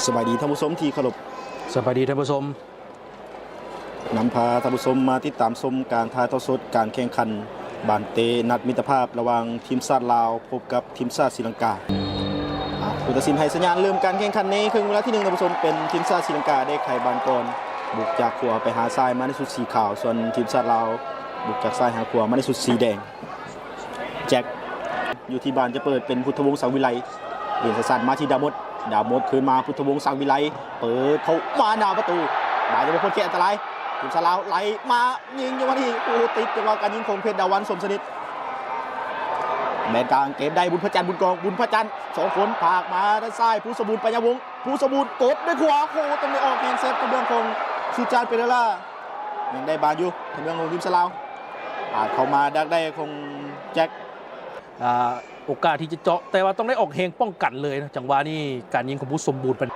ສະບາຍດີທ່ານຜູ້ຊົມທີ່ເຄົາລົບ. ສະບາຍດີທ່ານຜູ້ຊົມ. ນຳພາທ່ານຜູ້ຊົມມາຕິດຕາມຊົມການຖ່າຍທອດສົດການແຂ່ງຂັນບານເຕະນັດມິດຕະພາບລະຫວ່າງທີມຊາດລາວພົບກັບທີມຊາດສີລັງກາ. ອ່າ ຜູ້ຕັດສິນໃຫ້ສັນຍານເລີ່ມການແຂ່ງຂັນໃນເຄິ່ງເວລາທີໜຶ່ງ ທ່ານຜູ້ຊົມ, ເປັນທີມຊາດສີລັງກາໄດ້ໄຂບານກ່ອນ, ບຸກຈາກຂວາໄປຫາຊ້າຍມາໃນຊຸດສີຂາວ, ສ່ວນທີມຊາດລາວບຸກຈາກຊ້າຍຫາຂວາມາໃນຊຸດສີແດງ. ແຈັກ ຢູ່ທີ່ບານຈະເປີດເປັນພຸດທະວົງ ສັງວິໄລ, ເລນສັ້ນໆມາທີ່ດາມົດ, ດາມົດຄືນມາ ພຸດທະວົງ ສັງວິໄລ ເປີດເຂົ້າມາໜ້າປະຕູ, ບານຍັງບໍ່ພົ້ນເຂດອັນຕະລາຍ, ທີມຊາດລາວໄລ່ມາຍິງຈັງຫວະນີ້, ໂອ້ ຕິດຈັງຫວະການຍິງຂອງເພດດາວັນ ສົມສະໜິດ. ແດນກາງເກັບໄດ້ ບຸນພະຈັນ ບຸນກອງ, ບຸນພະຈັນ ສອງຄົນ ພາກມາດ້ານຊ້າຍ ພູສົມບູນ ປັນຍາວົງ, ພູສົມບູນກົດດ້ວຍຂວາ, ໂອ້ ຕ້ອງໄດ້ອອກແຮງເຊບກັບເລື່ອງຂອງສຸຈານ ເປເຣລາ, ຍັງໄດ້ບານຢູ່ ທາງເລື່ອງຂອງທີມຊາດລາວ, ປາດເຂົ້າມາດັກໄດ້ຂອງແຈັກ. ອ່າ ໂອກາດທີ່ຈະເຈາະ, ແຕ່ວ່າຕ້ອງໄດ້ອອກແຮງປ້ອງກັນເລີຍນະ. ຈັງຫວະນີ້ການຍິງຂອງພູສົມບູນເປັນ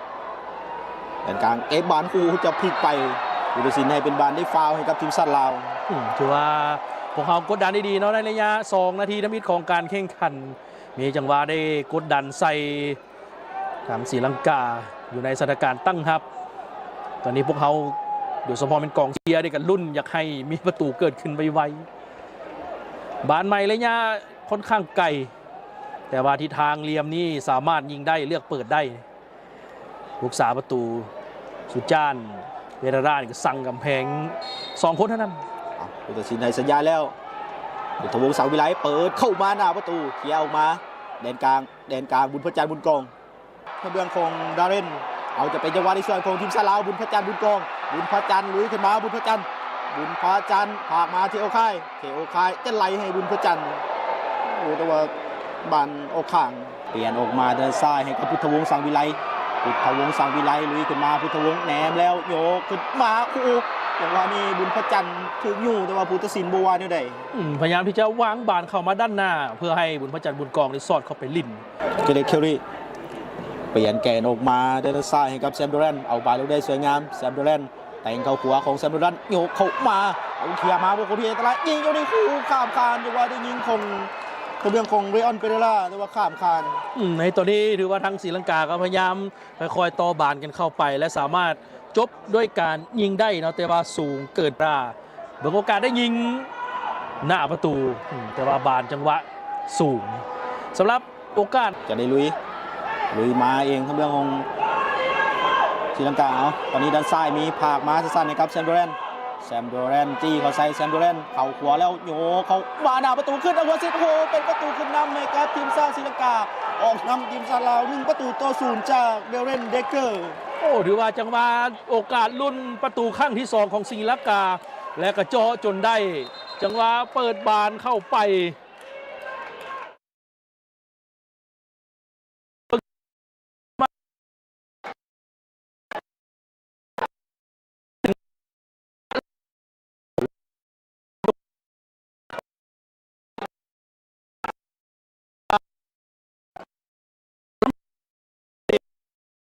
ແດນກາງເອບານ ໂອ້ ຈະພລິກໄປ, ຜູ້ຕັດສິນໃຫ້ເປັນບານໄດ້ຟາວໃຫ້ກັບທີມຊາດລາວ. ອືມ ຖືວ່າພວກເຮົາກົດດັນໄດ້ດີເນາະ ໃນໄລຍະສອງນາທີທຳອິດຂອງການແຂ່ງຂັນ, ມີຈັງຫວະໄດ້ກົດດັນໃສ່ ທາງສີລັງກາຢູ່ໃນສະຖານະການຕັ້ງຮັບ. ຕອນນີ້ພວກເຮົາ ໂດຍສະເພາະແມ່ນກອງເຊຍ ໄດ້ກັນລຸ້ນຢາກໃຫ້ມີປະຕູເກີດຂຶ້ນໄວໆ. ບານໃໝ່ໄລຍະຄ່ອນຂ້າງໄກ, ແຕ່ວ່າທິດທາງຫຼ່ຽມນີ້ສາມາດຍິງໄດ້, ເລືອກເປີດໄດ້. ຜູ້ຮັກສາປະຕູ ສຸຈານ ເວລາຣານ ກໍສັ່ງກຳແພງສອງຄົນເທົ່ານັ້ນ. ເອົາ ຜູ້ຕັດສິນໃຫ້ສັນຍາແລ້ວ, ພຸດທະວົງ ສັງວິໄລ ເປີດເຂົ້າມາໜ້າປະຕູ, ເຄຍອອກມາ ແດນກາງ, ແດນກາງ ບຸນພະຈັນ ບຸນກອງ. ທາງເບື້ອງຂອງດາເຣນ, ເອົາ ຈະເປັນຈັງຫວະໃນສ່ວນຂອງທີມຊາດລາວ, ບຸນພະຈັນ ບຸນກອງ, ບຸນພະຈັນລຸຍຂຶ້ນມາ, ບຸນພະຈັນ, ບຸນພະຈັນ ພາກມາ ເທໂອຄາຍ, ເທໂອຄາຍ ຈະໄລ່ໃຫ້ບຸນພະຈັນ, ໂອ້ ແຕ່ວ່າບານອອກຂ້າງ, ປ່ຽນອອກມາດ້ານຊ້າຍໃຫ້ກັບ ພຸດທະວົງ ສັງວິໄລ, ພຸດທະວົງ ສັງວິໄລ ລຸຍຂຶ້ນມາ, ພຸດທະວົງ ແນມແລ້ວ ໂຍກຂຶ້ນມາ, ໂອ້ ຈັງຫວະນີ້ບຸນພະຈັນຖືກຢູ່, ແຕ່ວ່າຜູ້ຕັດສິນບໍ່ວ່າແນວໃດ. ອືມ ພະຍາຍາມທີ່ຈະວາງບານເຂົ້າມາດ້ານໜ້າ ເພື່ອໃຫ້ບຸນພະຈັນ ບຸນກອງ ໄດ້ສອດເຂົ້າໄປຫຼິ້ນ. ເກເຣດ ເຄວຣີ ປ່ຽນແກນອອກມາດ້ານຊ້າຍໃຫ້ກັບແຊມ ດູແຣນ, ເອົາບານລົງໄດ້ສວຍງາມ, ແຊມ ດູແຣນ ແຕ່ງເຂົ້າຂວາຂອງແຊມ ດູແຣນ ໂຍກເຂົ້າມາ, ເອົາເຄຍມາ ບໍ່ຄົນທີ່ອັນຕະລາຍ ຍິງຢູ່ໃນຮູຂ້າມຄານ, ຖືວ່າໄດ້ຍິງຂອງ ເລື່ອງຂອງເຣອອນ ເປເຣລາ ແຕ່ວ່າຂ້າມຄານ. ອືມ ໃນຕອນນີ້ຖືວ່າທາງສີລັງກາກໍພະຍາຍາມຄ່ອຍໆຕໍ່ບານກັນເຂົ້າໄປ ແລະ ສາມາດ ຈົບດ້ວຍການຍິງໄດ້ເນາະ, ແຕ່ວ່າສູງເກີນຕາ. ເບິ່ງໂອກາດໄດ້ຍິງໜ້າປະຕູ, ອືມ ແຕ່ວ່າບານຈັງຫວະສູງ. ສຳລັບໂອກາດ ຈະໄດ້ລຸຍ, ລຸຍມາເອງ ທາງເບື້ອງຂອງສີລັງກາ. ເອົາ ຕອນນີ້ດ້ານຊ້າຍມີພາກມາສັ້ນໆໃຫ້ກັບແຊມ ດູແຣນ, ແຊມ ດູແຣນ ຈີ້ເຂົ້າໃສ່, ແຊມ ດູແຣນ ເຂົ້າຂວາແລ້ວ ໂຍກເຂົ້າມາໜ້າປະຕູ ຂຶ້ນເອົາຫົວເຊດ, ໂອ້ໂຫ ເປັນປະຕູຂຶ້ນນຳໃຫ້ກັບທີມຊາດສີລັງກາ, ອອກນຳທີມຊາດລາວ ໜຶ່ງປະຕູຕໍ່ສູນ ຈາກ ເດເຣນ ເດັກເກີ. ໂອ້ ຖືວ່າຈັງຫວະໂອກາດລຸ້ນປະຕູຄັ້ງທີສອງຂອງສີລັງກາ ແລະ ກະເຈາະຈົນໄດ້ ຈັງຫວະເປີດບານເຂົ້າໄປ.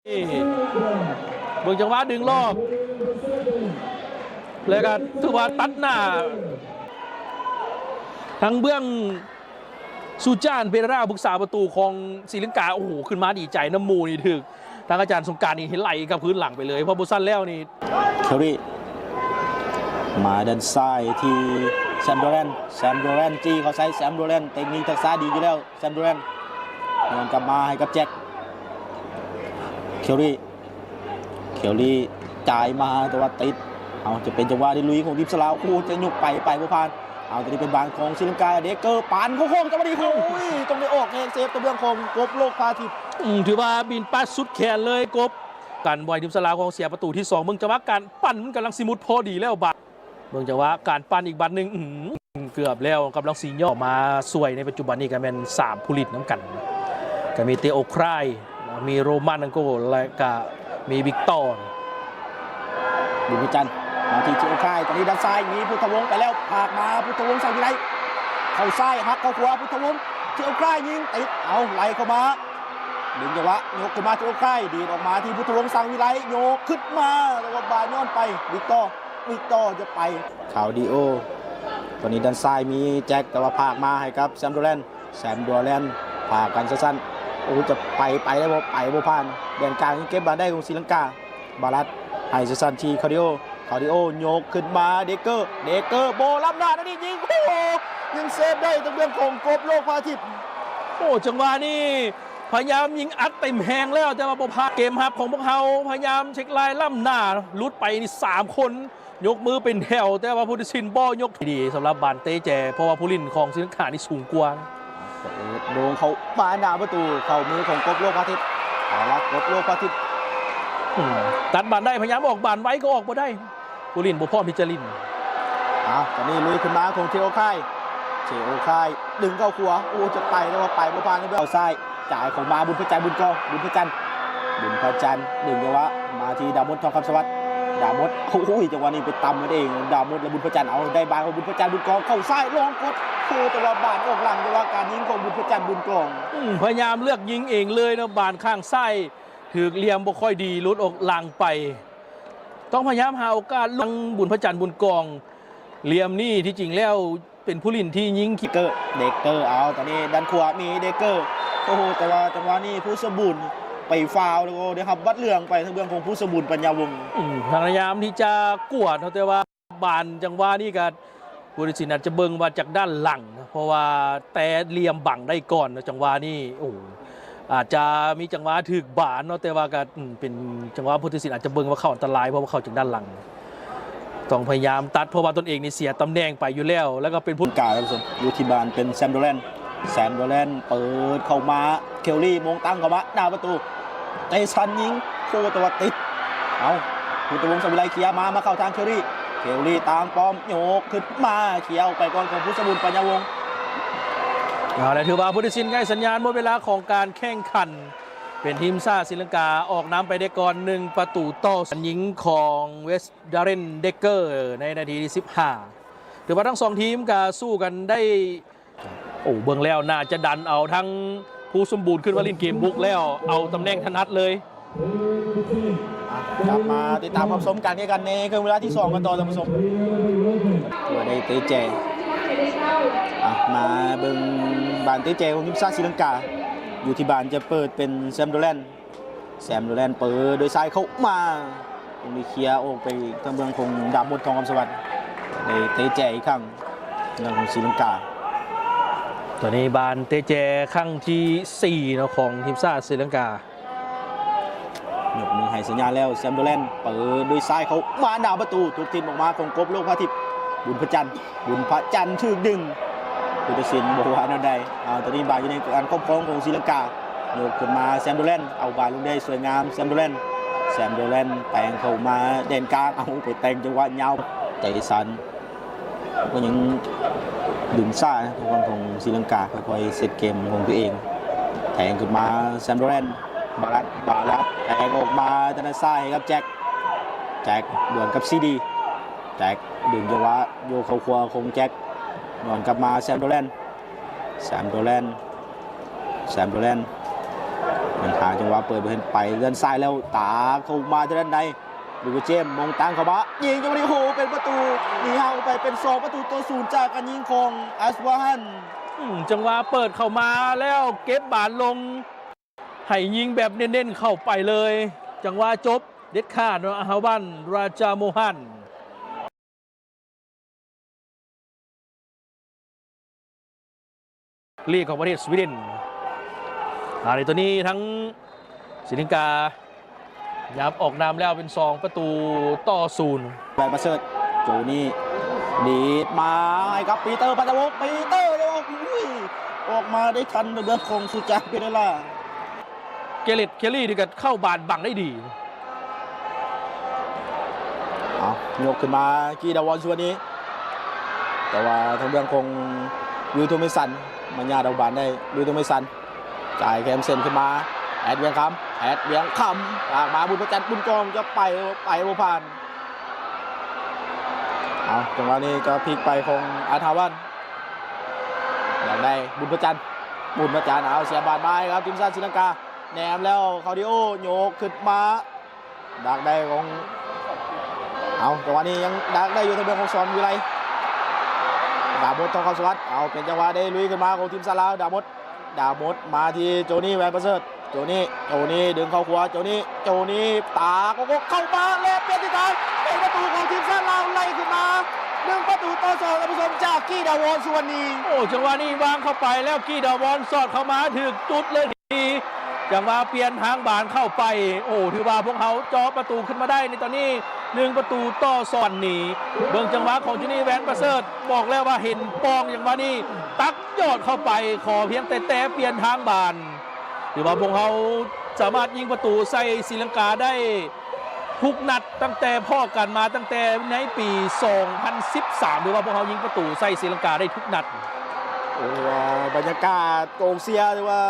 ນີ້ ເບິ່ງຈັງຫວະດຶງລອກ ແລ້ວກໍຖືວ່າຕັດໜ້າ ທາງເບື້ອງສຸຈານ ເປເຣຣາ ຜູ້ຮັກສາປະຕູຂອງສີລັງກາ ໂອ້ໂຫ ຂຶ້ນມາດີໃຈນຳໝູ່ນີ້ ຖືກ ທາງອາຈານສົງການນີ້ໄຫຼກັບຄືນຫຼັງໄປເລີຍ ເພາະບໍ່ຊັ້ນແລ້ວນີ້. ເຄວຣີ ມາດ້ານຊ້າຍທີ່ແຊມ ດູແຣນ, ແຊມ ດູແຣນ ຈີ້ເຂົ້າໃສ່, ແຊມ ດູແຣນ ເຕັກນິກທັກສະດີຢູ່ແລ້ວ, ແຊມ ດູແຣນ ໂຍນກັບມາໃຫ້ກັບແຈັກ. ເຄວຣີ ເຄວຣີ ຈ່າຍມາ ແຕ່ວ່າຕິດ. ເອົາ ຈະເປັນຈັງຫວະທີ່ລຸຍຂອງທີມຊາດລາວ, ໂອ້ ຈະຍົກໄປ ໄປບໍ່ຜ່ານ. ເອົາ ຕົວນີ້ເປັນບານຂອງສີລັງກາ, ເດັກເກີ ປານເຂົ້າໂຄ້ງ ຈັງຫວະນີ້ ໂອ້ຍ ຕ້ອງໄດ້ອອກແຮງເຊບ ແຕ່ເບື້ອງຂອງກົບໂລກພາທິດ. ອືມ ຖືວ່າບິນປາດສຸດແຂນເລີຍກົບ. ກັນບໍ່ໃຫ້ທີມຊາດລາວຂອງເສຍປະຕູທີສອງ. ເບິ່ງຈັງຫວະການປັ່ນ ມັນກຳລັງຊິໝົດພໍດີແລ້ວບາດ. ເບິ່ງຈັງຫວະການປັ່ນອີກບາດໜຶ່ງ. ອືມ ເກືອບແລ້ວ ກຳລັງຊິຫຍໍ້ມາຊ່ວຍ. ໃນປັດຈຸບັນນີ້ກໍແມ່ນສາມຜູ້ຫຼິ້ນນຳກັນ ກໍມີເຕໂອ ຄຣາຍ ມີໂຣມານ ອັງໂກ ແລະ ກະມີວິກຕໍ ບຸນພະຈັນ ມາທີ່ເທໂອຄາຍ, ຕອນນີ້ດ້ານຊ້າຍມີພຸດທະວົງໄປແລ້ວ, ພາກມາພຸດທະວົງ ສັງວິໄລ ເຂົ້າຊ້າຍ ຫັກເຂົ້າຂວາ ພຸດທະວົງ ເທໂອຄາຍຍິງຕິດ ເອົາ ໄລ່ເຂົ້າມາ ດຶງຈັງຫວະ ຍົກຂຶ້ນມາ ເທໂອຄາຍ ດີດອອກມາທີ່ພຸດທະວົງ ສັງວິໄລ ໂຍກຂຶ້ນມາ ແຕ່ວ່າບານຍ້ອນໄປ ວິກຕໍ ວິກຕໍຈະໄປ. ຄາວດີໂອ ຕອນນີ້ດ້ານຊ້າຍມີແຈັກ ແຕ່ວ່າພາກມາໃຫ້ກັບແຊມ ດູແຣນ ແຊມ ດູແຣນ ພາກກັນສັ້ນ ໂອ້ ຈະໄປ ໄປໄດ້ບໍ່? ໄປບໍ່ຜ່ານ. ແດນກາງຍັງເກັບບານໄດ້ຂອງສີລັງກາ. ບາລັດໃຫ້ສັນໆທີ່ຄາວດິໂອ. ຄາວດິໂອຍົກຂຶ້ນມາ ເດເກີ ເດເກີ ບໍ່ລ້ຳໜ້າ ແນວນີ້ຍິງ ໂອ້ໂຫ ຍັງເຊບໄດ້ທາງເບື້ອງຂອງກົບໂລກພະອາທິດ. ໂອ້ ຈັງຫວະນີ້ພະຍາຍາມຍິງອັດເຕັມແຮງແລ້ວ ແຕ່ວ່າບໍ່ຜ່ານ. ເກມຮັບຂອງພວກເຮົາພະຍາຍາມເຊັກລາຍລ້ຳໜ້າ ຫຼຸດໄປນີ້ສາມຄົນ. ຍົກມືເປັນແຖວ ແຕ່ວ່າຜູ້ຕັດສິນບໍ່ຍົກ. ດີສຳລັບບານເຕະແຈ ເພາະວ່າຜູ້ຫຼິ້ນຂອງສີລັງການີ້ສູງກວ່າ. ໂດງເຂົ້າມາໜ້າປະຕູ ເຂົ້າມືຂອງກົບໂລກພະອາທິດ. ເອົາລະ ກົບໂລກພະອາທິດ ອືມ ຕັດບານໄດ້ ພະຍາຍາມອອກບານໄວກໍອອກບໍ່ໄດ້. ຜູ້ຫຼິ້ນບໍ່ພ້ອມທີ່ຈະຫຼິ້ນ. ເອົາ ຕອນນີ້ລຸຍຂຶ້ນມາຂອງເທໂອຄາຍ ເທໂອຄາຍ ດຶງເຂົ້າຂວາ ໂອ້ ຈະໄປ ແຕ່ວ່າໄປບໍ່ຜ່ານ ເຂົ້າຊ້າຍ ຈ່າຍເຂົ້າມາ ບຸນພະຈັນ ບຸນກອງ ບຸນພະຈັນ ບຸນພະຈັນ ດຶງຈັງຫວະມາທີ່ດາມົດ ທອງຄຳສະຫວັດ ດາມົດ ໂອ້ຍ ຈັງຫວະນີ້ໄປຕຳກັນເອງ ດາມົດ ແລະ ບຸນພະຈັນ ເອົາ ໄດ້ບານຂອງບຸນພະຈັນ ບຸນກອງ ເຂົ້າຊ້າຍ ລອງກົດ ໂອ້ ແຕ່ວ່າບານອອກຫຼັງ ແຕ່ວ່າການຍິງຂອງບຸນພະຈັນ ບຸນກອງ ອືມ ພະຍາຍາມເລືອກຍິງເອງເລີຍເນາະ ບານຂ້າງຊ້າຍ ຖືກຫຼ່ຽມບໍ່ຄ່ອຍດີ ຫຼຸດອອກຫຼັງໄປ. ຕ້ອງພະຍາຍາມຫາໂອກາດ ທາງບຸນພະຈັນ ບຸນກອງ ຫຼ່ຽມນີ້ທີ່ຈິງແລ້ວ ເປັນຜູ້ຫຼິ້ນທີ່ຍິງ ເດເກີ ເດເກີ ເອົາ ຕອນນີ້ດ້ານຂວາມີເດເກີ ໂອ້ໂຫ ແຕ່ວ່າຈັງຫວະນີ້ພູດສົມບູນໄປຟາວ ແລ້ວກໍໄດ້ຮັບບັດເຫຼືອງໄປທາງເບື້ອງຂອງພູດສົມບູນ ປັນຍາວົງ ອືມ ພະຍາຍາມທີ່ຈະກວດເນາະ ແຕ່ວ່າບານຈັງຫວະນີ້ກໍຜູ້ຕັດສິນອາດຈະເບິ່ງວ່າຈາກດ້ານຫຼັງເນາະ ເພາະວ່າແຕ່ຫຼ່ຽມບັງໄດ້ກ່ອນເນາະ ຈັງຫວະນີ້ ໂອ້ ອາດຈະມີຈັງຫວະຖືກບານເນາະ ແຕ່ວ່າກໍ ອືມ ເປັນຈັງຫວະຜູ້ຕັດສິນອາດຈະເບິ່ງວ່າເຂົ້າອັນຕະລາຍ ເພາະວ່າເຂົ້າຈາກດ້ານຫຼັງ. ຕ້ອງພະຍາຍາມຕັດ ເພາະວ່າຕົນເອງນີ້ເສຍຕຳແໜ່ງໄປຢູ່ແລ້ວ ແລ້ວກໍເປັນຜູ້ການ ທ່ານຜູ້ຊົມ ຢູ່ທີ່ບານເປັນແຊມໂດແລນ ແຊມໂດແລນເປີດເຂົ້າມາ ເຄວລີ ໂມງຕັ້ງເຂົ້າມາໜ້າປະຕູ ເຕະສັ້ນຍິງ ໂອ້ ແຕ່ວ່າຕິດ ເອົາ ພຸດທະວົງ ສະວິໄລ ເຄຍມາ ມາເຂົ້າທາງເຄວລີ ເຄວລີຕາມປ້ອມ ໂຍກຂຶ້ນມາ ເຄຍອອກໄປກ່ອນຂອງພູດສະບຸນ ປັນຍາວົງ. ເອົາລະ ຖືວ່າຜູ້ຕັດສິນໃຫ້ສັນຍານໝົດເວລາຂອງການແຂ່ງຂັນ ເປັນທີມຊາດສີລັງກາອອກນຳໄປໄດ້ກ່ອນ ໜຶ່ງປະຕູຕໍ່ສູນ ຍິງຂອງເວສ ດາເຣນ ເດເກີ ໃນນາທີທີສິບຫ້າ ຖືວ່າທັງສອງທີມກໍສູ້ກັນໄດ້ ໂອ້ ເບິ່ງແລ້ວໜ້າຈະດັນເອົາທັງພູສົມບູນຂຶ້ນມາຫຼິ້ນເກມບຸກແລ້ວ ເອົາຕຳແໜ່ງຖະໜັດເລີຍ. ອ່ະ ກັບມາຕິດຕາມຮັບຊົມການແຂ່ງຂັນໃນເຄິ່ງເວລາທີສອງກັນຕໍ່ ທ່ານຜູ້ຊົມ. ຕົວໄດ້ເຕະແຈ ອ່ະ ມາເບິ່ງບານເຕະແຈຂອງທີມຊາດສີລັງກາ ຢູ່ທີ່ບານຈະເປີດເປັນແຊມໂດແລນ. ແຊມໂດແລນເປີດໂດຍຊ້າຍເຂົ້າມາ ຕົງນີ້ເຄຍອອກໄປທາງເບື້ອງຂອງດາມົດ ທອງຄຳສະຫວັດ ໄດ້ເຕະແຈອີກຄັ້ງ ເລື່ອງຂອງສີລັງກາ. ຕອນນີ້ບານເຕະແຈຄັ້ງທີສີ່ເນາະ ຂອງທີມຊາດສີລັງກາ. ຍົກມືໃຫ້ສັນຍານແລ້ວ ແຊມໂດແລນເປີດໂດຍຊ້າຍເຂົ້າມາໜ້າປະຕູ ຖືກຖິ້ມອອກມາຂອງກົບໂລກພະອາທິດ ບຸນພະຈັນ. ບຸນພະຈັນຖືກດຶງ ຜູ້ຕັດສິນບໍ່ວ່າແນວໃດ. ເອົາ ຕອນນີ້ບານຢູ່ໃນການຄອບຄອງຂອງສີລັງກາ ຍົກຂຶ້ນມາແຊມໂດແລນ ເອົາບານລົງໄດ້ສວຍງາມ ແຊມໂດແລນ ແຊມໂດແລນແປງເຂົ້າມາແດນກາງ ເອົາໄປແຕ່ງຈັງຫວະຍາວ ເຕະສັ້ນ ກໍຍັງດຶງຊ້າ ທາງຝັ່ງຂອງສີລັງກາ ຄ່ອຍໆເຊັດເກມຂອງຕົວເອງ ແທງຂຶ້ນມາແຊມໂດແລນ ບາລັດ ບາລັດແທງອອກມາທາງດ້ານຊ້າຍໃຫ້ກັບແຈັກ ແຈັກດວນກັບຊີດີ ແຈັກດຶງຈັງຫວະ ໂຍກເຂົ້າຂວາຂອງແຈັກ ຍ້ອນກັບມາແຊມໂດແລນ ແຊມໂດແລນ ແຊມໂດແລນ ຍັງຫາຈັງຫວະເປີດບໍ່ເຫັນ ໄປດ້ານຊ້າຍແລ້ວ ຕາກເຂົ້າມາທາງດ້ານໃນ ລູກເຈມ ໂມງຕັ້ງເຂົ້າມາ ຍິງຈັງຫວະນີ້ ໂອ້ໂຫ ເປັນປະຕູ ໜີຫ່າງອອກໄປເປັນສອງປະຕູຕໍ່ສູນ ຈາກການຍິງຂອງອັດສະວາຮັນ. ອືມ ຈັງຫວະເປີດເຂົ້າມາແລ້ວເກັບບານລົງ ໃຫ້ຍິງແບບເນັ້ນໆເຂົ້າໄປເລີຍ ຈັງຫວະຈົບເດັດຂາດເນາະ ອາຮາວັນ ຣາຈາໂມຮັນ ລີກຂອງປະເທດສະວີເດັນ. ອາ ໃນຕົວນີ້ທັງສີລັງກາ ຍາມອອກນຳແລ້ວເປັນສອງປະຕູຕໍ່ສູນ. ແບບປະເສີດ ໂຈນີ້ ດີດມາໃຫ້ກັບປີເຕີ ພັນທະວົງ ປີເຕີ ໂອ້ໂຫ ອອກມາໄດ້ທັນເລື່ອງຂອງຊູຈາງ ເປເຣລາ. ເກເລັດ ເຄລລີ ນີ້ກໍເຂົ້າບານບັງໄດ້ດີ. ເອົາ ຍົກຂຶ້ນມາ ກີດາວອນ ສ່ວນນີ້ ແຕ່ວ່າທາງເບື້ອງຂອງວິວໂທເມສັນ ມາຍາດເອົາບານໄດ້ ວິວໂທເມສັນ ຈ່າຍແຄມເສັ້ນຂຶ້ນມາ ແອດວຽງຄຳ ແອດວຽງຄຳ ລາກມາບຸນພະຈັນ ບຸນກອງຈະໄປ ໄປບໍ່ຜ່ານ. ເອົາ ຈັງຫວະນີ້ຈະພລິກໄປຂອງອາທາວັນ ຢາກໄດ້ບຸນພະຈັນ ບຸນພະຈັນ ເອົາ ເສຍບານມາໃຫ້ກັບທີມຊາດສີລັງກາ ແນມແລ້ວ ຄາວດິໂອ ໂຍກຂຶ້ນມາ ດັກໄດ້ຂອງ ເອົາ ຈັງຫວະນີ້ຍັງດັກໄດ້ຢູ່ທາງເບື້ອງຂອງສອນວິໄລ ດາມົດ ທອງຄຳສະຫວັດ ເອົາ ເປັນຈັງຫວະໄດ້ລຸຍຂຶ້ນມາຂອງທີມຊາດລາວ ດາມົດ ດາມົດມາທີ່ໂຈນີ ແວນປະເສີດ ໂຈນີ ໂຈນີດຶງເຂົ້າຂວາ ໂຈນີ ໂຈນີຕາກ ໂອ້ໂຫ ເຂົ້າມາແລະປ່ຽນທິດທາງ ເປັນປະຕູຂອງທີມຊາດລາວໄລ່ຂຶ້ນມາໜຶ່ງປະຕູຕໍ່ສອງ ທ່ານຜູ້ຊົມ ຈາກກີດາວອນ ສຸວັນນີ. ໂອ້ ຈັງຫວະນີ້ວາງເຂົ້າໄປແລ້ວ ກີດາວອນສອດເຂົ້າມາຖືກຈຸດເລີຍ ທີ່ຈັງຫວະປ່ຽນທາງບານເຂົ້າໄປ. ໂອ້ ຖືວ່າພວກເຮົາເຈາະປະຕູຂຶ້ນມາໄດ້ໃນຕອນນີ້ ໜຶ່ງປະຕູຕໍ່ສອງນີ້. ເບິ່ງຈັງຫວະຂອງໂຈນີ ແວນປະເສີດ ບອກແລ້ວວ່າເຫັນປ່ອງ ຈັງຫວະນີ້ຕັກຍອດເຂົ້າໄປ ຂໍພຽງແຕ່ແຕ່ປ່ຽນທາງບານ. ຖືວ່າພວກເຮົາສາມາດຍິງປະຕູໃສ່ສີລັງກາໄດ້ທຸກນັດ ຕັ້ງແຕ່ພໍ້ກັນມາຕັ້ງແຕ່ໃນປີສອງພັນສິບສາມ ຖືວ່າພວກເຮົາຍິງປະຕູໃສ່ສີລັງກາໄດ້ທຸກນັດ. ໂອ້ ຖືວ່າບັນຍາກາດກອງເຊຍຖືວ່າ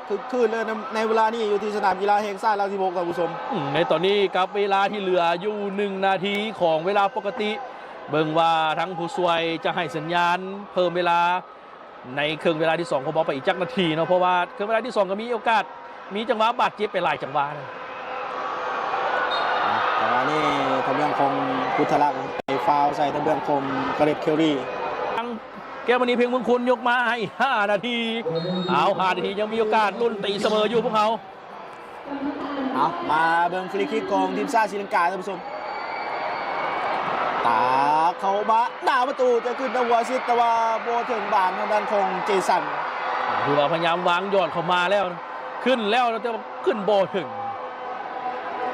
ຄຶກຄື້ນເລີຍໃນເວລານີ້ ຢູ່ທີ່ສະໜາມກິລາແຫ່ງຊາດຫຼັກສິບຫົກ ທ່ານຜູ້ຊົມ. ອືມ ໃນຕອນນີ້ກັບເວລາທີ່ເຫຼືອຢູ່ໜຶ່ງນາທີຂອງເວລາປົກກະຕິ ເບິ່ງວ່າທາງຜູ້ຊ່ວຍຈະໃຫ້ສັນຍານເພີ່ມເວລາ ໃນເຄິ່ງເວລາທີສອງຂອງເຮົາໄປອີກຈັກນາທີເນາະ ເພາະວ່າເຄິ່ງເວລາທີສອງກໍມີໂອກາດ ມີຈັງຫວະບາດເຈັບໄປຫຼາຍຈັງຫວະ. ຈັງຫວະນີ້ທາງເບື້ອງຂອງພຸດທະລັກໄປຟາວໃສ່ທາງເບື້ອງຂອງກາເຣດ ເຄລລີ. ແກ້ວມະນີ ເພັງມຸງຄຸນ ຍົກມາໃຫ້ຫ້ານາທີ. ເອົາ ຫ້ານາທີຍັງມີໂອກາດລຸ້ນຕີສະເໝີຢູ່ພວກເຮົາ. ເອົາ ມາເບິ່ງຟຣີຄິກຂອງທີມຊາດສີລັງກາ ທ່ານຜູ້ຊົມ ຕາກເຂົ້າມາໜ້າປະຕູ ຈະຂຶ້ນທາງຫົວຊິດ ແຕ່ວ່າບໍ່ເຖິງບານທາງດ້ານຂອງເຈສັນ. ຖືວ່າພະຍາຍາມວາງຍອດເຂົ້າມາແລ້ວ ຂຶ້ນແລ້ວ ແຕ່ວ່າຂຶ້ນບໍ່ເຖິງ.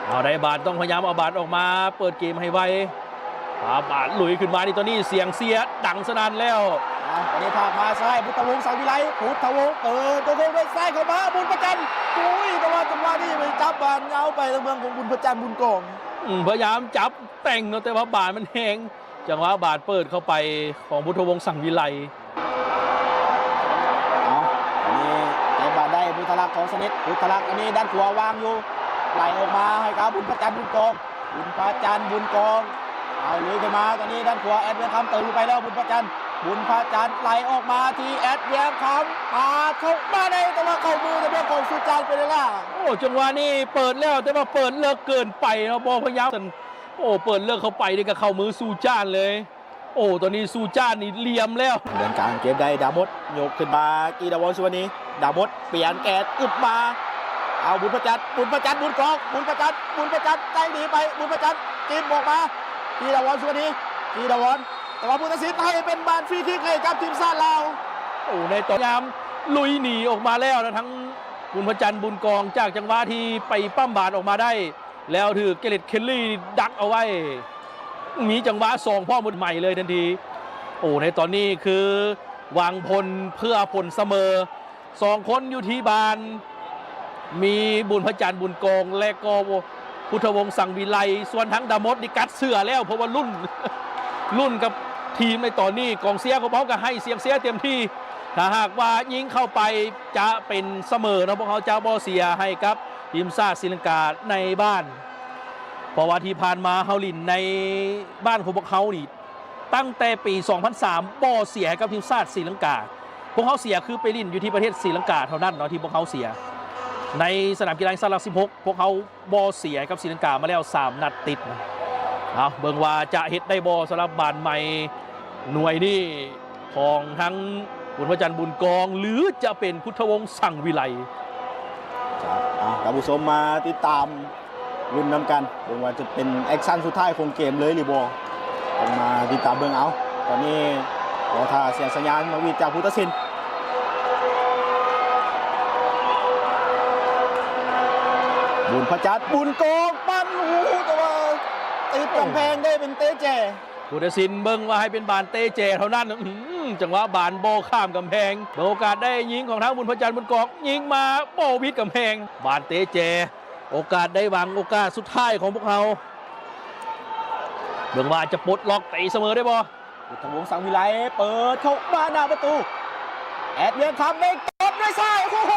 ເອົາ ໄດ້ບານ ຕ້ອງພະຍາຍາມເອົາບານອອກມາເປີດເກມໃຫ້ໄວ. ອາ ບາດລຸຍຂຶ້ນມານີ້ ຕອນນີ້ສຽງເຊຍດັງສະໜັ່ນແລ້ວ. ອາ ຕອນນີ້ພາກມາຊ້າຍ ພຸດທະວົງ ສັງວິໄລ ພຸດທະວົງ ເປີດຕົວໂຄ້ງດ້ວຍຊ້າຍເຂົ້າມາ ບຸນພະຈັນ ໂອ້ຍ ແຕ່ວ່າຈັງຫວະນີ້ໄປຈັບບານຍາວໄປທາງເບື້ອງຂອງບຸນພະຈັນ ບຸນກອງ. ອືມ ພະຍາຍາມຈັບແຕ່ງເນາະ ແຕ່ວ່າບານມັນແຮງ ຈັງຫວະບານເປີດເຂົ້າໄປຂອງພຸດທະວົງ ສັງວິໄລ. ເອົາ ອັນນີ້ເກັບບານໄດ້ ພຸດທະລັກ ຂອງສະເນັດ ພຸດທະລັກ ອັນນີ້ດ້ານຂວາວາງຢູ່ ໄຫຼອອກມາໃຫ້ກັບບຸນພະຈັນ ບຸນກອງ ບຸນພະຈັນ ບຸນກອງ ເອົາ ລຸຍຂຶ້ນມາ ຕອນນີ້ດ້ານຂວາ ແອັດວຽງຄຳ ເຕີມໄປແລ້ວ ບຸນພະຈັນ ບຸນພະຈັນ ໄຫຼອອກມາທີ່ແອັດວຽງຄຳ ປາດເຂົ້າມາໃນ ແຕ່ວ່າເຂົ້າມືທາງດ້ານຂອງສຸຈານ ເປເຣລາ. ໂອ້ ຈັງຫວະນີ້ເປີດແລ້ວ ແຕ່ວ່າເປີດເລິກເກີນໄປເນາະ ບໍ່ພະຍາຍາມ ໂອ້ ເປີດເລິກເຂົ້າໄປນີ້ກໍເຂົ້າມືສຸຈານເລີຍ. ໂອ້ ຕອນນີ້ສຸຈານນີ້ຫຼຽມແລ້ວ ເດີນກາງເກັບໄດ້ ດາມົດ ຍົກຂຶ້ນມາ ກີດາວອນ ສຸວັນນີ ດາມົດ ປ່ຽນແກນ ອຶບມາ ເອົາ ບຸນພະຈັນ ບຸນພະຈັນ ບຸນກອງ ບຸນພະຈັນ ບຸນພະຈັນ ໃຈດີໄປ ບຸນພະຈັນ ຈິ້ມອອກມາ ກີດາວອນ ສຸວັນນີ ກີດາວອນ ແຕ່ວ່າຜູ້ຕັດສິນໃຫ້ເປັນບານຟຣີຄິກໃຫ້ກັບທີມຊາດລາວ. ໂອ້ ໃນຕອນຍາມລຸຍໜີອອກມາແລ້ວນະ ທັງບຸນພະຈັນ ບຸນກອງ ຈາກຈັງຫວະທີ່ໄປປ້ຳບານອອກມາໄດ້ ແລ້ວຖືກເກເຣດ ເຄລລີ ດັກເອົາໄວ້ ມີຈັງຫວະສອງພ້ອມໝົດໃໝ່ເລີຍທັນທີ. ໂອ້ ໃນຕອນນີ້ຄືຫວັງຜົນເພື່ອຜົນສະເໝີ ສອງຄົນຢູ່ທີ່ບານ ມີບຸນພະຈັນ ບຸນກອງ ແລະກໍພຸດທະວົງ ສັງວິໄລ ສ່ວນທາງດາມົດນີ້ກັດເສື້ອແລ້ວ ເພາະວ່າລຸ້ນ ລຸ້ນກັບທີມໃນຕອນນີ້ ກອງເຊຍຂອງເຮົາກໍໃຫ້ສຽງເຊຍເຕັມທີ່ ຖ້າຫາກວ່າຍິງເຂົ້າໄປຈະເປັນສະເໝີເນາະ ພວກເຮົາຈະບໍ່ເສຍໃຫ້ກັບທີມຊາດສີລັງກາໃນບ້ານ ເພາະວ່າທີ່ຜ່ານມາເຮົາຫຼິ້ນໃນບ້ານຂອງພວກເຮົານີ້ ຕັ້ງແຕ່ປີສອງພັນສາມ ບໍ່ເສຍໃຫ້ກັບທີມຊາດສີລັງກາ. ພວກເຮົາເສຍຄືໄປຫຼິ້ນຢູ່ທີ່ປະເທດສີລັງກາເທົ່ານັ້ນເນາະ ທີ່ພວກເຮົາເສຍ. ໃນສະໜາມກິລາແຫ່ງຊາດຫຼັກສິບຫົກ ພວກເຮົາບໍ່ເສຍໃຫ້ກັບສີລັງກາມາແລ້ວສາມນັດຕິດນະ. ເອົາ ເບິ່ງວ່າຈະເຮັດໄດ້ບໍ່ສຳລັບບານໃໝ່ໜ່ວຍນີ້ ຂອງທັງບຸນພະຈັນ ບຸນກອງ ຫຼືຈະເປັນພຸດທະວົງ ສັງວິໄລ. ເອົາ ທ່ານຜູ້ຊົມມາຕິດຕາມລຸ້ນນຳກັນ ເບິ່ງວ່າຈະເປັນແອັກຊັນສຸດທ້າຍຂອງເກມເລີຍຫຼືບໍ່ ຕ້ອງມາຕິດຕາມເບິ່ງເອົາ. ຕອນນີ້ລໍຖ້າສຽງສັນຍານນະຫວີດຈາກຜູ້ຕັດສິນ. ບຸນພະຈັນ ບຸນກອງ ປັ້ນ ໂອ້ໂຫ ແຕ່ວ່າຕິດກຳແພງໄດ້ເປັນເຕະແຈ. ຜູ້ຕັດສິນເບິ່ງວ່າໃຫ້ເປັນບານເຕະແຈເທົ່ານັ້ນ. ອືມ ຈັງຫວະບານບໍ່ຂ້າມກຳແພງ ເບິ່ງໂອກາດໄດ້ຍິງຂອງທາງບຸນພະຈັນ ບຸນກອງ ຍິງມາບໍ່ຜິດກຳແພງ ບານເຕະແຈ ໂອກາດໄດ້ຫວັງ ໂອກາດສຸດທ້າຍຂອງພວກເຮົາ ເບິ່ງວ່າຈະປົດລັອກຕີສະເໝີໄດ້ບໍ່? ພຸດທະວົງ ສັງວິໄລ ເປີດເຂົ້າມາໜ້າປະຕູ ແອັດວຽງຄຳ ໄດ້ກົດດ້ວຍຊ້າຍ ໂອ້ໂຫ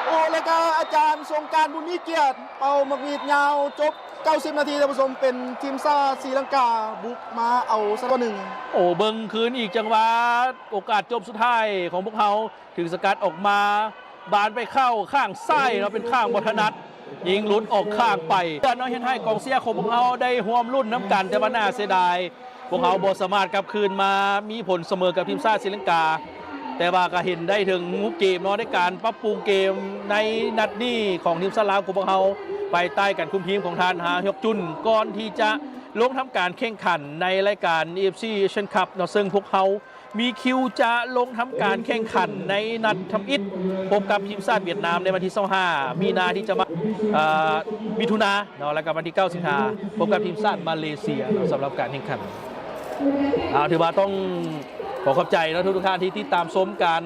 ໂອ້ ແລ້ວກໍອາຈານສົງການ ບຸນມີກຽດ ເປົ່າໝາກຫວີດຍາວ ຈົບເກົ້າສິບນາທີ ທ່ານຜູ້ຊົມ ເປັນທີມຊາດສີລັງກາບຸກມາເອົາສະກອໜຶ່ງ. ໂອ້ ເບິ່ງຄືນອີກຈັງຫວະ ໂອກາດຈົບສຸດທ້າຍຂອງພວກເຮົາ ຖືກສະກັດອອກມາ ບານໄປເຂົ້າຂ້າງຊ້າຍເນາະ ເປັນຂ້າງບໍ່ຖະໜັດ ຍິງຫຼຸດອອກຂ້າງໄປເນາະ ເຮັດໃຫ້ກອງເຊຍຂອງພວກເຮົາໄດ້ຮ່ວມລຸ້ນນຳກັນ ແຕ່ວ່າໜ້າເສຍດາຍ ພວກເຮົາບໍ່ສາມາດກັບຄືນມາມີຜົນສະເໝີກັບທີມຊາດສີລັງກາ ແຕ່ວ່າກໍເຫັນໄດ້ເຖິງຮູບເກມເນາະ ໃນການປັບປຸງເກມໃນນັດນີ້ຂອງທີມຊາດລາວຂອງພວກເຮົາ ພາຍໃຕ້ການຄຸມທີມຂອງທ່ານ ຮາຮຽກຈຸນ ກ່ອນທີ່ຈະລົງທຳການແຂ່ງຂັນໃນລາຍການ ເອຟຊີ Asian Cup ເນາະ ເຊິ່ງພວກເຮົາມີຄິວຈະລົງທຳການແຂ່ງຂັນໃນນັດທຳອິດ ພົບກັບທີມຊາດຫວຽດນາມໃນວັນທີຊາວຫ້າ ມີນາ ທີ່ຈະມາ ເອີ ມິຖຸນາເນາະ ແລ້ວກໍວັນທີເກົ້າສິງຫາ ພົບກັບທີມຊາດມາເລເຊຍເນາະ ສຳລັບການແຂ່ງຂັນ. ເອົາ ຖືວ່າຕ້ອງຂໍຂອບໃຈເນາະ ທຸກໆທ່ານທີ່ຕິດຕາມຊົມການ